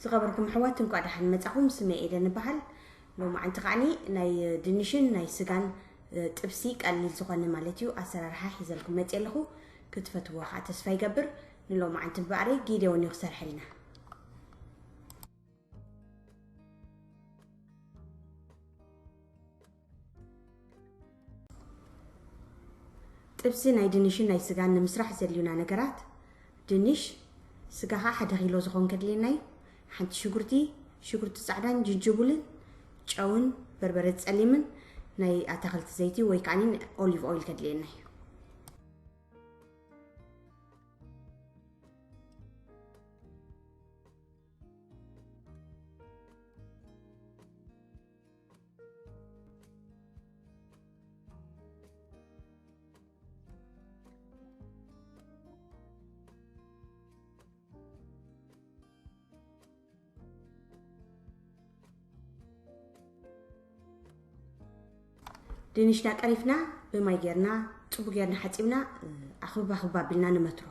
ዝኸበርኩም ኣሕዋት፣ እንኳዕ ደሓን መጻኹም። ስመይ ኤደን እበሃል። ሎማዓንቲ ከዓኒ ናይ ድንሽን ናይ ስጋን፣ እ፣ ጥብሲ ቀሊል ዝኾነ ማለት እዩ ኣሰራርሓ ሒዘልኩም መጽየ ኣለኹ። ክትፈትዎ ከዓ ተስፋ ይገብር። ንሎማዓንቲ እምበኣረይ ጊደውን እዩ ክሰርሐልና። ጥብሲ ናይ ድንሽን ናይ ስጋን ንምስራሕ ዘድልዩና ነገራት፣ ድንሽ፣ ስጋ ከዓ ሓደ ኪሎ ዝኾን ከድልየና እዩ። ሓንቲ ሽጉርቲ፣ ሽጉርቲ ጻዕዳን ጅንጅቡልን ጨውን በርበረ ጸሊምን ናይ ኣታኽልቲ ዘይቲ ወይ ከዓ ኦሊቭ ኦይል ከድልየና እዩ። ድንሽና ቀሪፍና ብማይ ጌርና ጽቡቅ ጌርና ሓጺብና፣ እ፣ ኣኽብባ ኣኽብባ ኣቢልና ንመትሮ።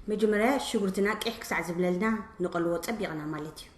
መጀመርያ ሽጉርትና ቂሕ ክሳዕ ዝብለልና ንቐልዎ ጸቢቕና ማለት እዩ።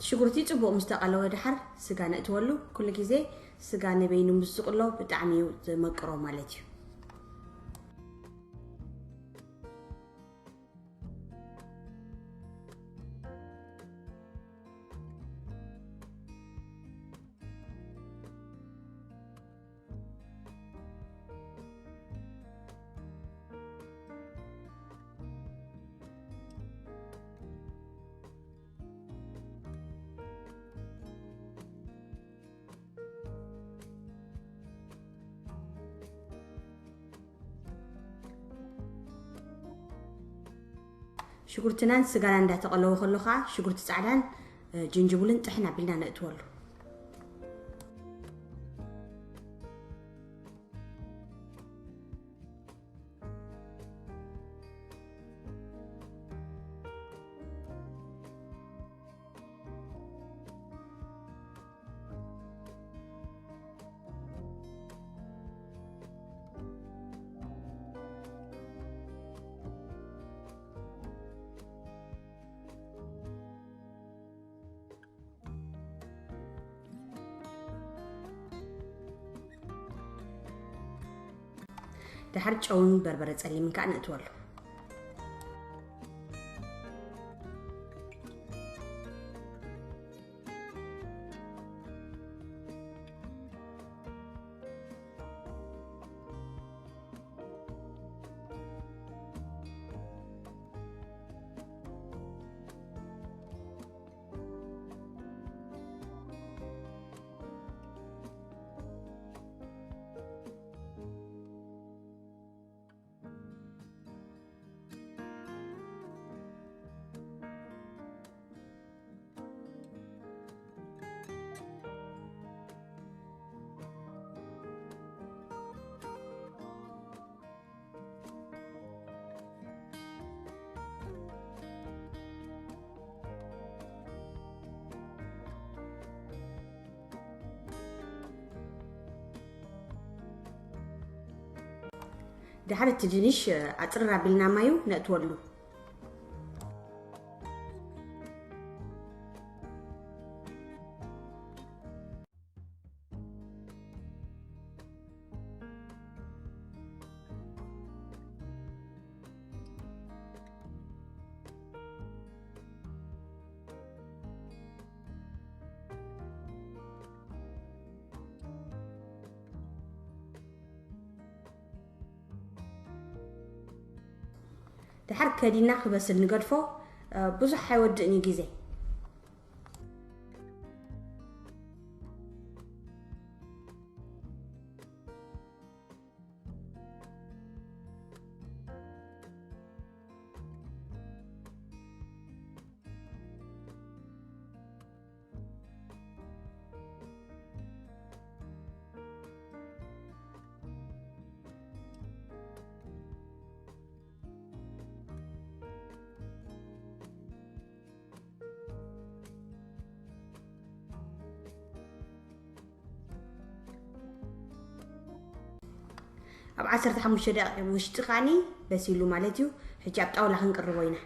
ሽጉርቲ ጽቡቕ ምስ ተቐለወ ደሓር ስጋ ነእትወሉ። ኩሉ ግዜ ስጋ ንበይኑ ምስ ዝቕሎ ብጣዕሚ እዩ ዘመቅሮ ማለት እዩ። ሽጉርትናን ስጋና እንዳተቐለወ ከሎ ከዓ ሽጉርቲ ጻዕዳን፣ እ፣ ጅንጅብልን ጥሕን ኣቢልና ነእትወሉ። ድሓር ጨውን በርበረ ጸሊምን ከኣ ነእትወሉ። ድሓር እቲ ድንሽ ኣጽርር ኣቢልና ማዩ ነእትወሉ። ድሓር ከዲና ክበስል ንገድፎ። ብዙሕ ኣይወድእን እዩ ግዜ። ኣብ ዓሰርተ ሓሙሽተ ደቂቕ ውሽጢ ከዓኒ በሲሉ ማለት እዩ። ሕጂ ኣብ ጣውላ ክንቅርቦ ኢና።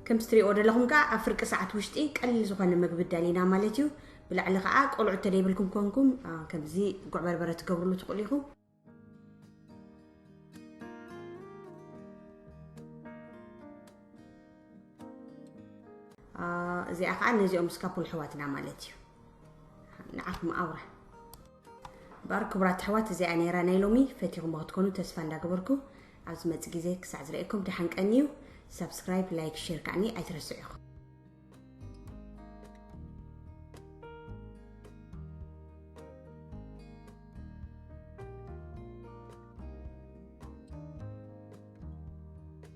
ከምቲ ትሪእዎ ዘለኹም ከዓ ኣብ ፍርቂ ሰዓት ውሽጢ ቀሊል ዝኾነ ምግቢ ዳሊና ማለት እዩ። ብላዕሊ ከዓ ቆልዑ ተደይብልኩም ኮንኩም ከምዚ ጉዕ በርበረ ትገብርሉ ትኽእሉ ኢኹም። እዚኣ ከዓ ነዚኦም ስካፑል ኣሕዋትና ማለት እዩ። ንዓኹም ኣውራ እምበኣር ክቡራት ኣሕዋት፣ እዚኣ ነይራ ናይ ሎሚ። ፈቲኹሞ ክትኮኑ ተስፋ እንዳገበርኩ፣ ኣብ ዝመጽእ ግዜ ክሳዕ ዝርእየኩም ደሓን ቀንዩ። ሳብስክራይብ፣ ላይክ፣ ሼር ከዓኒ ኣይትረስዑ ኢኹም።